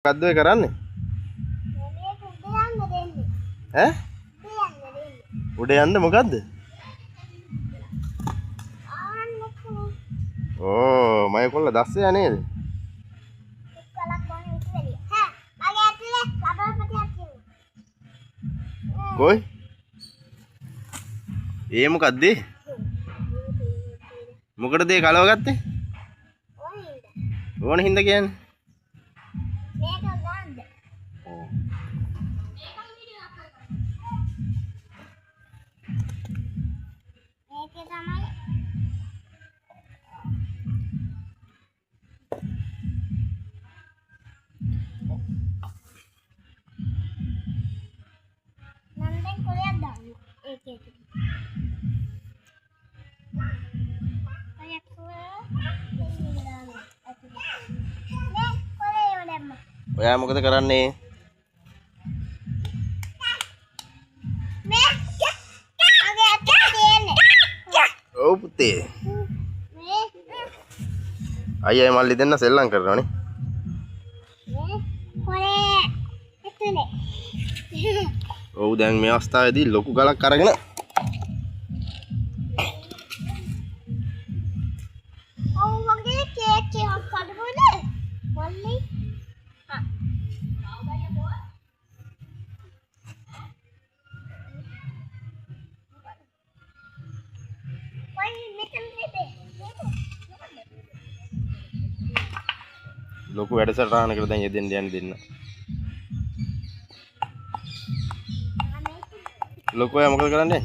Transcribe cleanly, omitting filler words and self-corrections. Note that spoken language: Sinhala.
මොකද්ද ඔය කරන්නේ? ඈ? උඩ යන්න මොකද්ද? ඕ මම කොල්ල දස්සයා නේද? කොයි? ඒ මොකද්ද? මොකටද ඒ කලව ගත්තේ? ඕන හින්දා කියන්නේ. මේක ගන්න. මේක තමයි මම දැන් කොලයක් දාන්න. ඒකේ. කොලයක් දාන්න. නේ කොලේ දැම්මා. ඔයා මොකද කරන්නේ? මේ මගේ අතේ තියෙන්නේ. ඔව් පුතේ. මේ අයියයි මල්ලි දෙන්න සෙල්ලම් කරනවනේ. මේ කොලේ ඇතුලේ. ඔව් දැන් මේ අවස්ථාවේදී ලොකු ගලක් අරගෙන ඔව් වගේ කේක් එකක් කඩමුද? මල්ලි. හා. මල්ලි මෙතන නෙමෙයි. ලොකු වැඩසටහනකට දැන් යෙදෙන්න යන්නේ දෙන්න. ලොකු අය මොකද කරන්නේ?